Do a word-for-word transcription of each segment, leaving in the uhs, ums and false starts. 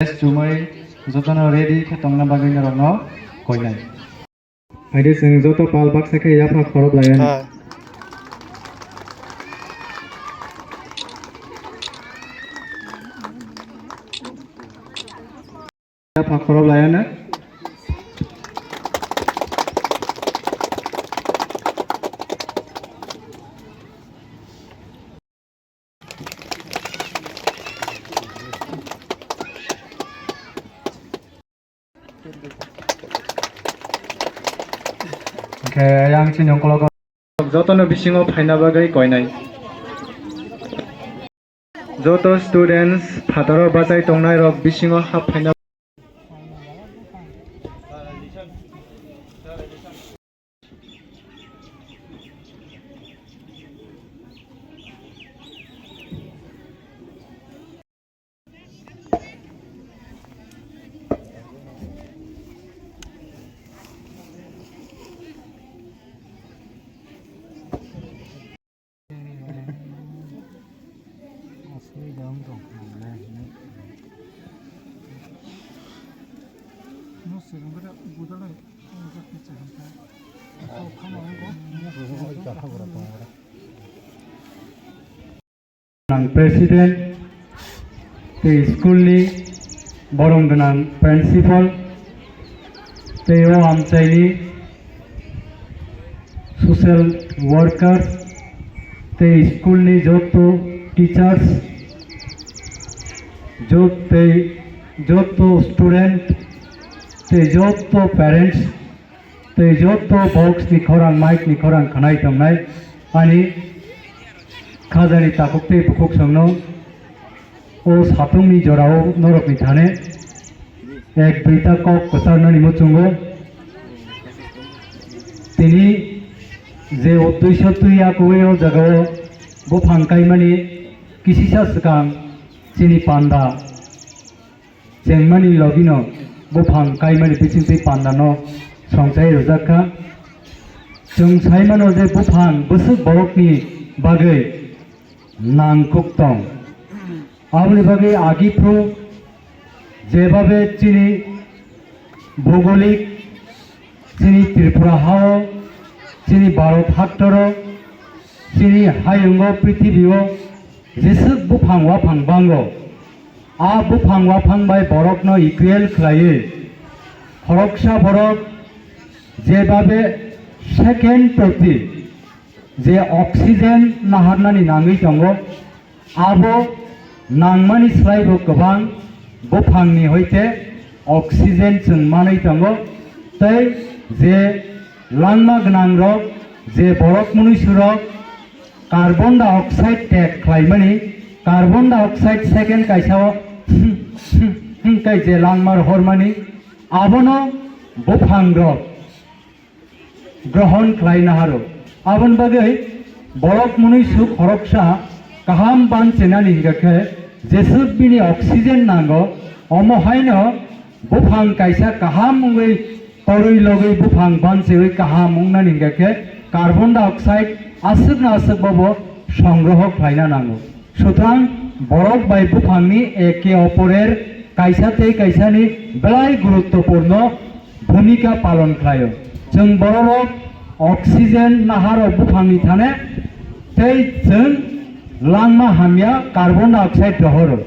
Chumui jotono ready khe tongna bagwi norokno koinai. Haide chwng joto pal baksa khe yapha khorop laiya. Yapha khorop laiya na. Hwnkhe ayang chini ungkologo jotono bisingo phaina bagwi koinai. Joto students phataro bachai tongnai rok bisingo hap phaina. Ang president tei school ni borom gwnang principal tei o amchaini social workers tei school ni joto teachers, jot-, tei joto student tei joto parents tei joto box ni khorang, mic ni khorang khnai tongnai ani khajani takhuk tei bukhuk songno o satung ni jorao norok ni thane ek duita kok kwcharnani muchungo. Tini je uddesho twi ya kuwi o jagao buphang kaimani kisisa swkang chini panda chengmani logino buphang kaimani bisingtwi pandano songchai rwjak kha. Chwng sai mano je buphang bwswk borokni bagwi nangkuk tong. Aboni bagwi agiphru jebabe chini bhogolik, chini Tripura hao, chini Bharat haktoro, chini hayungo, prithibio jeswk buphang waphang bango, a buphang waphang bai borokno equal khlaiwi khoroksa borok jebabe second proti je oxygen naharnani nangwi tongo, abo nangmani slaibo kwbang buphangni hoite oxygen chwng manwi tongo, tei je langma gwnangrok, je borok mwnwisurok carbon dioxide tek khlaimani, carbon dioxide second kaisao tei je langma rohormani, abono buphangrok grohon khlai naharo. Aboni bagwi borok mwnwisu khoroksa kaham banchenani hingkha khe jeswk bini oxygen nango, omo haino buphang kaisa kaham wngwi torwi logwi buphang banchewi kaham wngnani hingkha khe carbon dioxide aswkno aswk bobo songroho khlaina nango. Sutrang borok bai buphangni eke oporer kaisa tei kaisani belai guruttopurno bhumika palon khlaio. Chwng bororok oxygen naharo buphangni thane tei chwng langma hamya carbon dioxide rohoro.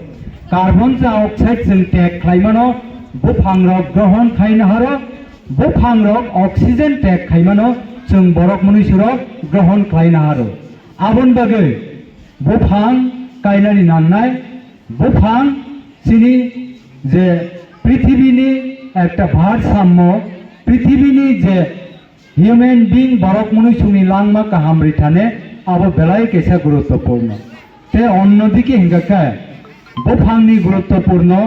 Carbon dioxide chwng tek khlaimano buphangrok grohon khai naharo, buphangrok oxygen tek khaimano chwng borok mwnwisurok grohon khlai naharo. Aboni bagwi buphang kainani nangnai, buphang chini je prithibini ekta bharsammo, prithibini je human being borok mwnwisuni langma kaham rithane abo belai kaisa guruttopurno. Tei onno dike hingkha khe buphangni guruttopurno